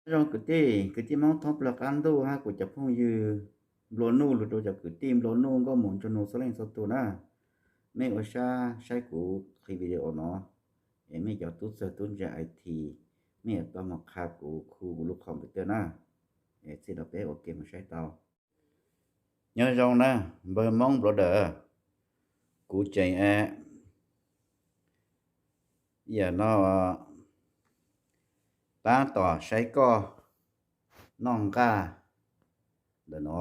Nyob zoo kwv tij, kwv tij Hmoob thoob plaws qab ntuj hab kuv cov phooj ywg nplua nuj lug rua cov kwv tij nplua nuj nkauj muam ntsuag nug txhua leej txhua tug na. Mej ua sab saib kuv qhib video no, es mej cov tub txawg tub ntse I T, mej yuav tau moog qha kuv khu kuv lub computer na. Es txij no peb ua ke moog saib tau. Nyob zoo na, npawg Hmoob nplua dawm, kuv tseem yam no tab tom saib koj noj nqaj ntawm no,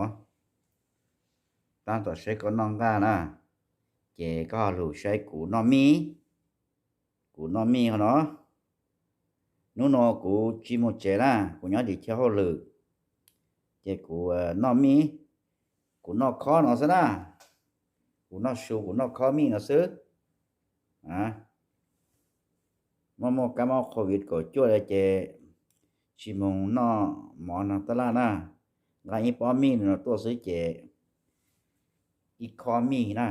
tab tom saib koj noj nqaj na, ces koj ho lug saib kuv noj mij, kuv noj mij ho no. Hnub no kuv tsis moog tsev na, kuv nyob tim chaw hauj lwm, ces kuv noj mij, kuv noj khob no xwb na, kuv noj su kuv noj khob mij no xwb. Muaj muaj kab mob covid kaum cuaj ces tsis moog noj mov no tab laj na, nqa ib pob mij no tuaj xwb ces ib khob mij na,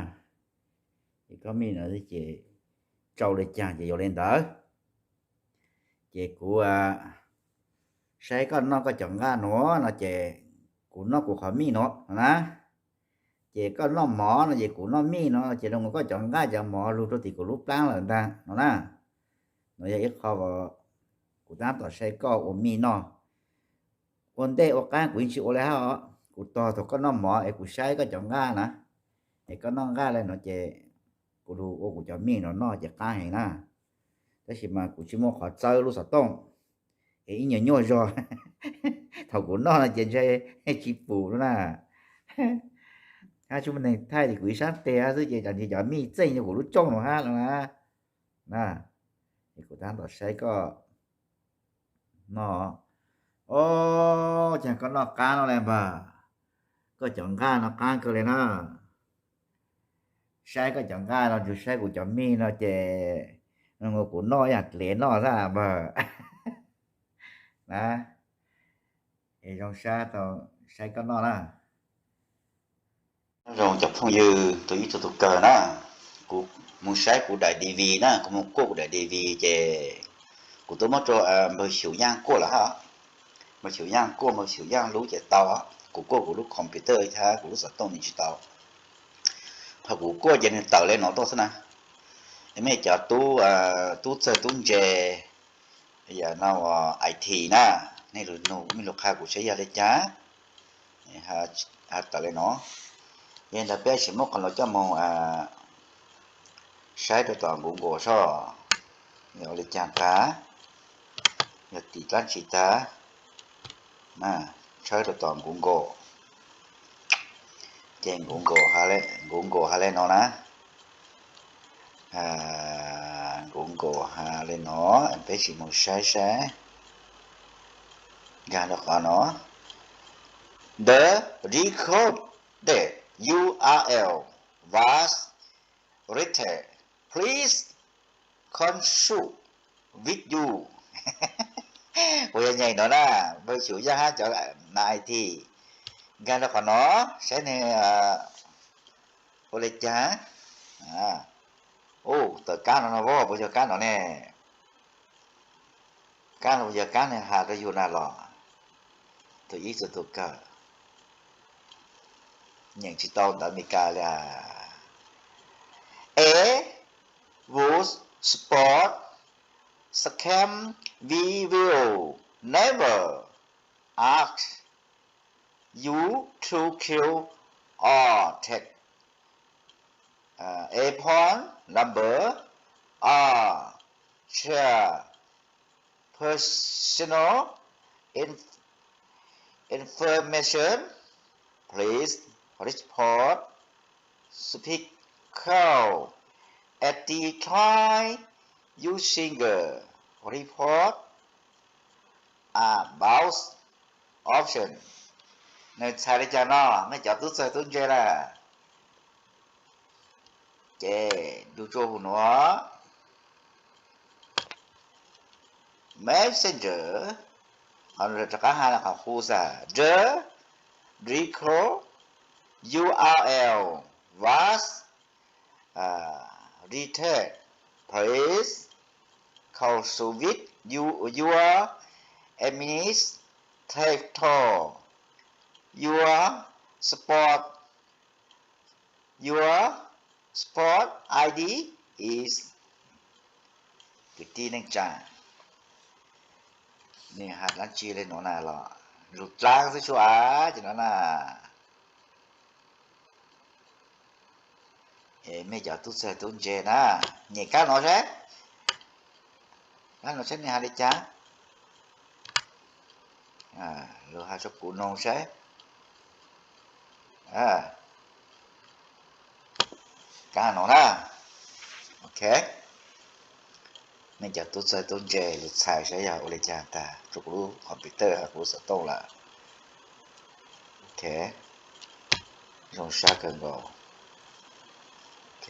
ib khob mij no xwb ces tsau le caag ces yuav le ntawd. Ces kuv saib koj noj koj cov nqaj nuav no ces kuv noj kuv qhov mij nuav na. Ces koj noj mov no ces kuv noj mij no ces zoo koj cov nqaj cov mov lug rua tim kuv lub plaab lawm ntag no na. No yog ib qho kuv tab tom saib koj ua mij noj. Ua ntej ua qaab kuv yeej tsis ua le hab os, kuv tog thaum koj noj mov es kuv saib koj cov nqaj na, es koj noj nqaj le no ces kuv lug ua kuv cov mij no noj ces qaab heev na. Tab sis mas kuv tsis muaj qhov txawb lub xov tooj, es ib nyuag nyuaj zog. Thaum kuv noj no ces ntshe tsis pum na. Hab tsis muaj neeg thaij ces kuv ib sab teg hab xwb ces cov mij txeej rua kuv lub rooj no hab no na. Es kuv tab tom saib koj noj. Ob, cas koj noj qaab no le npawg, koj cov nqaj no qaab kawg le na. Saib koj cov nqaj no tsis saib kuv cov mij no ces kuv noj ib yaam dlev noj xwb npawg. Na, es zoo sab tau saib koj noj na. Nyob zoo cov phooj ywg tug ib tug tug kawg na, kuv moog saib kuv daim D V na, kuv moog kuaj kuv daim D V ces kuv tub muab rua npawg Xyum Yaaj kuaj lawm hab. Npawg Xyum Yaaj kuaj, npawg Xyum Yaaj lub ces tau, kuv kuaj kuv lub computer hab kuv lub xov tooj nws tsis tau. Thaum kuv kuaj ces nws tawm le no tuaj xwb na. Es mej cov tub txawg tub ntse yam no I T na, nej lug nug mej lug qha kuv saib yog le caag, ha tawm le no. Yog ntawd peb sim muab qhov no coj moog saib rua tom Google seb yog ua le caag tag, yog tim dlaab tsi tag. Tshawb rua tom Google, ces Google ha le no na. Google ha le no, peb sim moog saib saib. Nkag rua qhov no, the recorded U R L was written, please consult with you. Kuv yog nyeem no na, npawg Xyum Yaaj hab cov na I T. Nkag rua qhov no, saib nwg ua le caag. Ua tawm kab no no, puas yog kab no ne? Kab no puas yog kab nwg has rua yug na los? Tug ib tug tug kawg, nyeem tsis tau ntawv Amelikas le. A would spot scam, we will never ask you to kill or take a phone number or share personal in- information. Please report speaker at the time using the report about option. Nwg txhais le caag no, mej cov tub txawg tub ntse na? Ces nrug tsua huv nuav, Messenger, qhov rov qab has le qhov qub xwb, the record U R L was deleted. Please consult with you, your admin Title, your sport, your sport I D is kwv tij neej tsa. Nws hais dlaab tsi le nuav na los lug dlaab xwb sua av ces no na. Mej cov tub txawg tub ntse na, nyem kab no saib, kab no saib nws hais li cas. Lug hais rua kuv noog saib. Kab no na. Ok, mej cov tub txawg tub ntse lug txhais saib yog ua li cas tag rua kuv lub computer hab kuv lub xov tooj lawm. Ok, zoo sab kawg nkaus. Ok,